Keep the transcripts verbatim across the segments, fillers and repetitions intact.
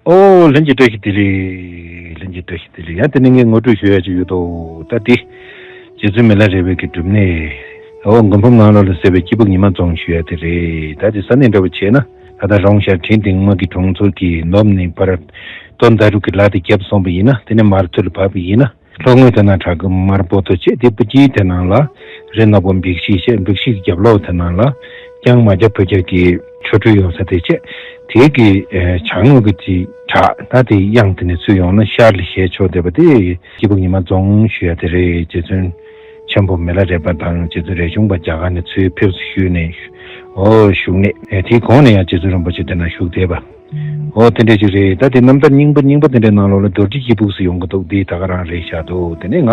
ཨོ་ལྷན་རྒྱས་བཀྲ་ཤིས་བདེ་ལེགས། ལྷན་རྒྱས་བཀྲ་ཤིས་བདེ་ལེགས། ཡང་དེ་ནས་ངས་ངོ་སྤྲོད་ཞུ་ཡ་ཅིག་ཡོད་དོ། ད་དེ་རྗེ་བཙུན་མི་ལ་རས་པའི་གི་སྒྲུབ་གནས། ཨོ་མགོན་ཕོ་ནང་ལོགས་ལ་གསལ་བའི་སྐྱེས་བུ་ཉི་མ་རྫོང་ཞུ་ཡ་དེ་རེད། ད་དེ་ས་གནས་འདྲ་བོ་བྱས་ན་ད་ལྟ་རོང་ཤར་དྲིན་ལྡན་ངོས་ཀྱི་གྲོང་ཚོ་གི་ནོབ་ནས་ཕར་སྟོད་མདའ་རུ་གི་ལ་དེ་བརྒྱབ་སོང་བ་ཡིན་ན། དེ་ནས་མར་ཐུར་ལ་བབས་པ་ཡིན་ན། ལྷོ་ངོས་དེ་ན་བྲག་དཀར་དམར་པོ་ཏོ་བྱས། དེ་བུ་དཀྱིལ་དེ་ནང་ལ་རི་ནག་པོ་འབིགས་ཤིག་བྱས། འབིགས་ཤིག་གི་རྒྱབ་ལོགས་དེ་ནང་ལ་ལྕང་མ་རྒྱ་བོད་རྒྱ་གི་ཆོ་འཕྲུལ་ཡོང་ས་དེ་བྱས། དེ་གི་ཨེ་བྱང་ངོས་ཀྱི་ཅིག་བྲག་ད་དེ་གཡང་དེ་ནས་ཚུར་ཡོང་ན་ཤར་ལ་ཞལ་ཕྱོགས་བསྡད་པ་དེ་སྐྱེས་བུ་ཉི་མ་རྫོང་ཞུ་ཡ་དེ་རེད། རྗེ་བཙུན་ཆེན་པོ་མི་ལ་རས་པ་དང་རྗེ་བཙུན་རས་ཆུང་པ་རྒྱ་གར་ནས་ཚུར་ཕེབས་སུ་ཞུས་ནས། ཨོ་བཞུགས་གནས་ཨེ་དེའི་གོང་ནས་ཡང་རྗེ་བཙུན་རིན་པོ་ཆེ་དེ་ན་བཞུགས་བསྡད་པ། ཨོ་དེ་འདྲ་ཅིག་རེད། ད་དེ་རྣམ་ཐར་རྙིང་པ་རྙིང་པ་དེ་འདྲའི་ནང་ལོགས་ལ་རྡོ་རྗེ་སྐྱིད་ཕུག་ཟེར་ཡོང་གི་འདུག་འདི་ད་ག་རང་རེད་ཤག་འདུག་དེ་ནས་ང་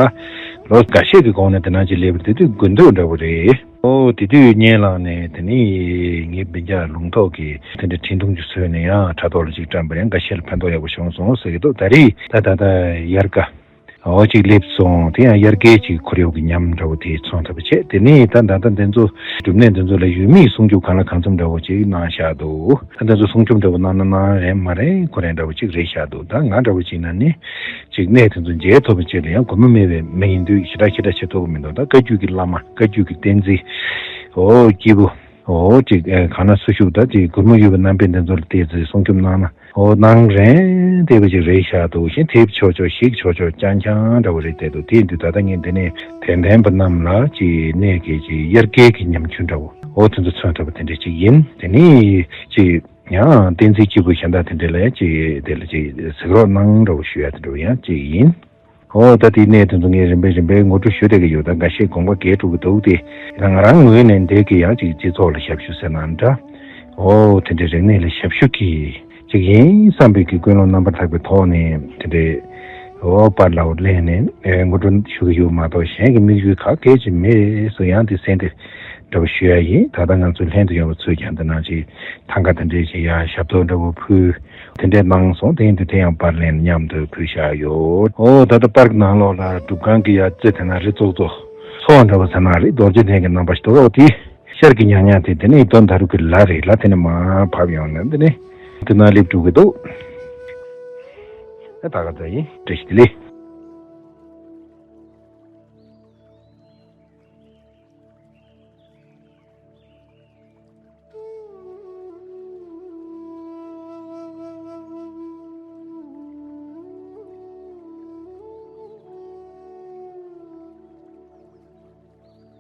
ལོ་འགའ་ཤས་ཀྱི་གོང་ནས་དེ་ནང་ཅིག་སླེབས་པ་དེ་དུས་དགུན་དུས་འདྲ་བོ་རེད། ཨོ་དེ་དུས་སྙན་ལངས་ནས་དེ་ནས་ངའི་སྦྱིན་བདག་ལུང་ཐོག་གི་དེ་འདྲ་འཕྲིན་ཐུང་ཅིག་བཟོས་ནས་ཡང་དྲ་ཐོག་ལ་ཅིག་བཀྲམ་པ་ཡང་འགའ་ཤས་ལ་ཕན་ཐོགས་ཡག་པོ་བྱུང་སོང་ཟེར་གྱི་འདུག་ད་རེས་ད་ད་ལྟ་དབྱར་ཁ། འོ་ཅིག་སླེབས་སོང་། དེ་ཡང་དབྱར་ཁའི་ཅིག་ཁོར་ཡུག་གི་ཉམས་འདྲ་བོ་དེ་མཚོན་ཐུབ་པ་བྱས། དེ་ནས་ད་ད་ལྟ་འདི་ཚོ་སྒྲུབ་གནས་འདི་ཚོ་ལ་ཡུལ་མིས་སྲུང་སྐྱོབ་གང་ལ་གང་འཚམ་འདྲ་བོ་ཅིག་གནང་བཞག་འདུག་ད་འདི་ཚོ་སྲུང་སྐྱོབ་འདྲ་བོ་གནང་ན་གནང་རན་མ་རན་ཁོ་རན་འདྲ་བོ་ཅིག་རེད་བཞག་འདུག་ད་ང་འདྲ་བོ་ཅིག་ན་ནི་ཅིག་གནས་དེ་ཚོ་མཇལ་ཐུབ་པ་ཅིག་ལ་ཡང་མགོ་མ་སྨད་པའི་མི་ཡིན་དུས་ཞེ་དྲག་ཞེ་དྲག་བྱེད་ཐུབ་ཀྱི་མི་འདུག་ད་བཀའ་བརྒྱུད་ཀྱི་བླ་མ་བཀའ་བརྒྱུད་ཀྱི་བསྟན་འཛིན་འོ་སྐྱེས་བུ། འོ་ཅིག་ཨེ་གང་ན་སུ་བཞུགས་ད་ཅིག་མགུར་མ་ཡོད་པའི་རྣམ་པའི་འདི་ཚོ་ལ་བལྟས་ཚེ་སྲུང་སྐྱོབ་གནང་ན་འོ་གནང་རན་བསྡད་པ་ཅིག་རེད་ཤག་འདུག་གཞན་ཐེབས་ཆོག་ཆོག་ཞིག་ཆོག་ཆོག་རྐྱང་རྐྱང་འདྲ་བོ་རེད་བསྡད་འདུག་དེ་ཡིན་དུས་ད་ལྟ་ངས་འདི་ནས་དད་ལྡན་པ་རྣམས་ལ་ཅིག་གནས་ཀྱི་ཅིག་དབྱར་ཁའི་གི་ཉམས་འགྱུར་འདྲ་བོ་འོ་དེ་ཚོ་མཚོན་ཐུབ་པ་དེ་འདྲ་ཅིག་ཡིན། དེ་ནས་ཅིག་ཡང་བསྟན་འཛིན་སྐྱེས་བུ་གཞན་དག་དེ་འདྲ་ལ་ཅིག་དེ་ལ་ཅིག་གཟིགས་རོགས་གནང་འདྲ་བོ་ཞུ་ཡ་དེ་འདྲ་བོ་ཡང་ཅིག་ཡིན། ཨོ་ད་དེའི་གནས་དེ་ཚོ་ངས་རིམ་པས་རིམ་པས་ངོ་སྤྲོད་ཞུ་བསྡད་ཀྱི་ཡོད། ད་འགའ་ཤས་དགོངས་པ་འགལ་འགྲོ་གི་འདུག་སྟེ། ད་ང་རང་ངོས་ནས་འདས་ཀྱི་ཡང་ཅིག་སྤྱི་ཚོགས་ལ་ཞབས་ཞུ་ཟེར་ན་འདྲ། ཨོ་དེ་འདྲའི་རིག་གནས་ལ་ཞབས་ཞུ་གི་ཅིག་ཡིན་བསམ་པའི་གི་ཀུན་སློང་རྣམ་པར་དག་པའི་ཐོག་ནས་དེ་འདྲའི་ཨོ་པར་ལའོ་ལེན་ནས་ཨེ་ངོ་སྤྲོད་ཞུ་གི་ཡོད་མ་གཏོགས་གཞན་གྱི་དམིགས་ཡུལ་ག་གེ་ཅིག་མེད་ཟེར་ཡང་དེ་གསན་ཏེ་འདྲ་བོ་ཞུ་ཡ་ཡིན། ད་ལྟ་ང་ཚོ་ལྷན་དུ་ཡོད་པ་ཚོས་ཀྱང་འདི་ནང་ཅིག་ཐང་ག་དེ་འདྲའི་ཅིག་ཡ་ཞབས་ཏོག་འདྲ་བོ་ཕུལ། དེ་འདྲས་གནང་སོང་། དེ་ཡིན་དུས་དེ་ཡང་པར་ལེན་མཉམ་དུ་ཕུལ་བཞག་ཡོད། ཨོ་ད་ལྟ་པར་གྱི་ནང་ལོགས་ལ་སྒྲུབ་ཁང་གི་ཡ་རྩེ་དེ་ན་རི་ཙོག་ཙོག་ཚོགས་འདྲ་བ་ཟེར་ན་རི་རྡོ་རྗེ་གདན་གྱི་རྣམ་པ་ཞིག་འདུག་ཨོ་དེ་ཤར་གྱི་ཉག་ཉག་དེ་དེ་ནས་སྟོད་མདའ་རུ་གི་ལ་རེད། ལ་དེ་ནས་མར་བབས་ཡོང་ནས་འདི་ནས་དེ་ན་སླེབས་འགྲོ་གི་འདུག་ཨ་ད་ག་ད་ཡིན། བཀྲ་ཤིས་བདེ་ལེགས།